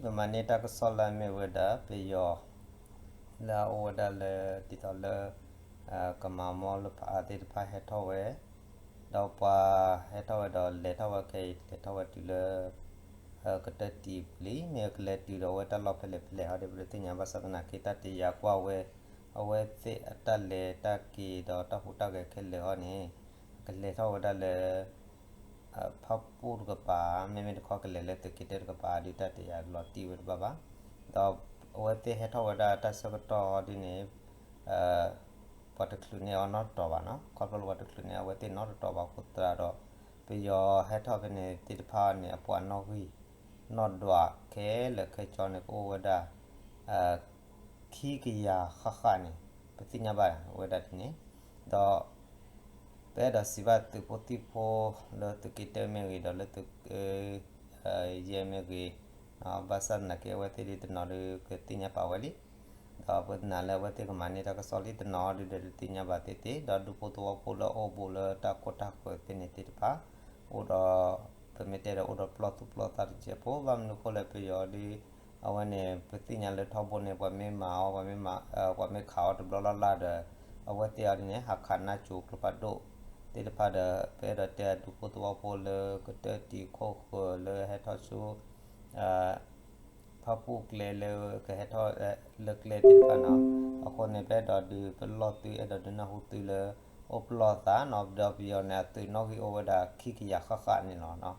ပမၤန့ၢ်တၢ်ကစီၣ်လၢအမ့ၢ်ဝဲဒၣ် ပယီၤ လၢအအိၣ်ဝဲဒၣ်လၢ ဒ်သိးလၢ ကမၤမီလၢဖးအါသ့ၣ်တဖၣ်ဟဲထီၣ်ဝဲ, ဒီးပှၤဟဲထီၣ်ဝဲဒီးလဲၤထီၣ်ဝဲခဲအံၤ လဲၤထီၣ်ဝဲတုၤလၢ ကတၢၢ်တံၢ်ပူၤလံ, မ့ၢ်ကလဲၤတုၤဒီးအဝဲတၢ်လီၢ်ဖဲလဲၣ်ဖဲလဲၣ်ဟီဒ်ပတသ့ၣ်ညါဘၣ်ဆၣ်သနာ်က့ တၢ်တယာ်ကွၢ်ဝဲ အဝဲသ့ၣ်အတၢ်လဲၤတၢ်က့ၤဒီးတၢ်ဟူးတၢ်ဂဲၤခဲလၢာ်အံၤန့ၣ် ကလဲၤထီၣ်ဝဲဒၣ်လၢ ဖၣ်ပူၣ်တကပၤ, မ့မ့ၢ်တခီကလဲၤလၢသုးက့တၢၢ်တကပၤ ဒုးတၢ်တယာ်လီၤတံၢ်ဝဲတဘၣ်ဘၣ်. ဒီးအဝဲသ့ၣ်ဟဲထီၣ်ဝဲဒၣ်တၢ်ဆၢကတီၢ်ဒ်န့ၣ် ပှၤတချုးန့ၢ်အီၤနီတတီၤဘၣ်နီၤ, ခီဖျိလၢပှၤတချုးန့ၢ်အဝဲသ့ၣ်နီတတီၤဘၣ်အဃိသတးဒီး ပယီၤဟဲထီၣ်ဖဲန့ၣ်သ့ၣ်တဖၣ်န့ၣ် အပှၤနီၣ်ဂံၢ် နီၣ်ဒွးခဲလၢာ်ခဲဆ့န့ၣ် ကအိၣ်ဝဲဒၣ် ခံကယၤဃၣ်ဃၣ်န့ၣ် ပသ့ၣ်ညါဘၣ်ဝဲဒၣ်ဒ်န့ၣ်, ဒီး ပအဲၣ်ဒိးစံးဘၣ်သုးဖိသံၣ်ဖိလၢသုးက့တၢၢ်မ့ၢ်ဂ့ၤ ဒီးလၢသုးက့ ယဲၢ်မ့ၢ်ဂ့ၤ, ဘၣ်ဆၣ်သနာ်က့ အဝဲသ့ၣ်ဒ်တနီၤဒုးကသ့ၣ်ညါပာ်ဝဲလံ, ဒီးပနာ်လၢအဝဲသ့ၣ်ကမၤန့ၢ်တၢ်ကစီၣ်လံတနီၤဒုးဒီးတသ့ၣ်ညါဘၣ်သ့ၣ်သ့ၣ်, ဒီးဒူဖိသဝီဖိလၢအအိၣ်ဘူးလၢတၢ်ကီတၢ်ခဲသ့ၣ်န့ၣ်သ့ၣ်တဖၣ် အိၣ်ဒီး ပမ့ၢ်တဲဒီးအိၣ်ဒီးပလီၢ်သူၣ်ပလီၢ်သးတစဲးဖိ, ဘၣ်မနုၤအဃိလဲၣ် ပယီၤဒုး အဝဲန့ၣ် ပသ့ၣ်ညါလၢထီဘိန့ၣ် ပှၤမ့ၢ်မၤအီၤ ပှၤမ့ၢ်မၤ ပှၤမ့ၢ်ခးအီၤတဘျီလၢ်လၢ်ဒီး အဝဲသ့ၣ်အီၤဒ်န့ၣ် ဟးခးနါစိၤကျိဖးဒိၣ်သ့ၣ်တဖၣ်ဒီး ပအဲၣ်ဒိးတဲဒူဖိသဝီဖိလၢကတၢၢ်တံၢ်ခိၣ်ဃၢၤလၢဟဲထီၣ်ဆူ ဖၣ်ပူၣ်ကျဲလၢကဟဲထီၣ်လၢကျဲသ့ၣ်တဖၣ်နီၤ, အဃိန့ၣ် ပအဲၣ်ဒိးဒုးပလီၢ်သု အဲၣ်ဒိးဒုးနၢ်ဟူသုလၢ အိၣ်ပလီၢ်သးနီၤ, ဒီးပယီၤန့ၣ် အသုးနီၣ်ဂံၢ်အိၣ်ဝဲဒၣ်ခံကယၤဃၣ်ဃၣ်န့ၣ်လီၤ.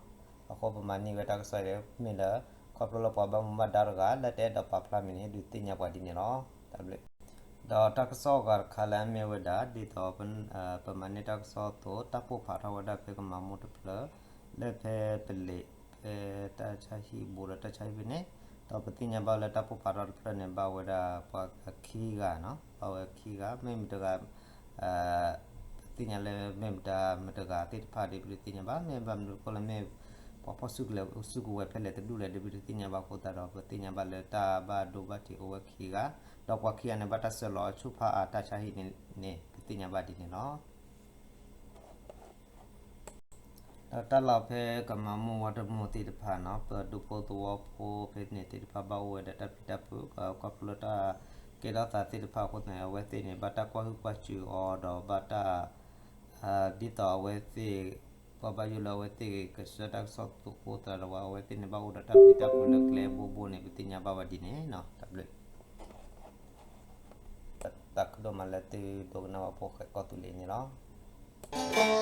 အဃိပမၤန့ၢ်ဝဲတၢ်ကစီၣ်အံၤမ့ၢ်လၢ ခီဖျိလၢပှၤဘၣ်မူဘၣ်ဒါတဂၤ လၢတအဲၣ်ဒိးပာ်ဖျါမံၤန့ၣ် ဒုးသ့ၣ်ညါပှၤဒ်န့ၣ်လီၤ. တၢ်ဘျုး ဒီးတၢ်ကစီၣ်အဂၤတခါလၢအမ့ၢ်ဝဲဒၣ် ဒ်သိး ပမၤန့ၢ်တၢ်ကစီၣ်အသိး တၢ်ပိၢ်ဖးထီၣ်ဝဲဒၣ်ဖဲကမၤမူတဖျၢၣ် လၢဖဲပလံး ဖဲတၢ်ဆါဟံၣ်ဘူးဒီးတၢ်ဆါဟံၣ်ဖဲန့ၣ်, ဒီးပသ့ၣ်ညါဘၣ်လၢတၢ်ပိၢ်ဖးထီၣ်တဖျၢၣ်န့ၣ် ဘၣ်ဝဲဒၣ်ပှၤခံဂၤနီၤ, ဘၣ်ဝဲခံဂၤ မ့ၢ်မတဂၤ ပသ့ၣ်ညါလၢမ့ၢ်မတၤမတဂၤသ့ၣ်တဖၣ်ဒီး ပတသ့ၣ်ညါဘၣ်, မ့ၢ်ဘၣ်မနုၤအဃိလၢမ့ၢ် ပှၤဖီၣ်စုကဝဲၤဖဲလဲၣ်တဒူၣ်လဲၣ်ဒီး ပတသ့ၣ်ညါဘၣ်အဃိသတးဒီး ပသ့ၣ်ညါဘၣ်လၢတၢ်ဘၣ်ဒိဘၣ်ထံးအိၣ်ဝဲခံဂၤ, ဒီးပှၤခံဂၤန့ၣ် ဘၣ်တၢ်ဆှၢလီၤဆူဖးအါတၢ်ဆါဟံၣ်န့ၣ် ပသ့ၣ်ညါဘၣ်ဒ်န့ၣ်လီၤ. ဒီးတၢ်လီၢ်ဖဲကမၤမူဝါတမူသ့ၣ်တဖၣ်နီၤ, ပဒူဖိသဝီဖိဖဲန့ၣ်သ့ၣ်တဖၣ် ဘၣ်အိၣ်ဝဲဒၣ်တၢ်ပျံၤတၢ်ဖုး ခီဖျိလၢတၢ်ကဲထီၣ်သးသ့ၣ်တဖၣ်အဃိန့ၣ် အဝဲသ့ၣ်န့ၣ် ဘၣ်တၢ်ကွၢ်ဟုၣ်ကွၢ်စူၣ်အီၤဒီးဘၣ်တၢ် ဒ်သိးအဝဲသ့ၣ် ပှၤဘၣ်ယိၣ်လၢအဝဲသ့ၣ်ကဆှၢတၢ်ကစီၣ်သကိးသတးဒီး အဝဲသ့ၣ်န့ၣ် ဘၣ်အိၣ်ဒီးတၢ်ပျံၤတၢ်ဖုးလၢကျဲဘိဘိန့ၣ် ပသ့ၣ်ညါဘၣ်ဝဲဒ်န့ၣ်နီၤ. တၢ်ဘျုး တၢ်ခုဒိၣ်မးလၢသုဒိကနၣ်ဝဲဖိၣ်ဃဲကီၢ်သူလ့ၤန့ၣ်လီၤ.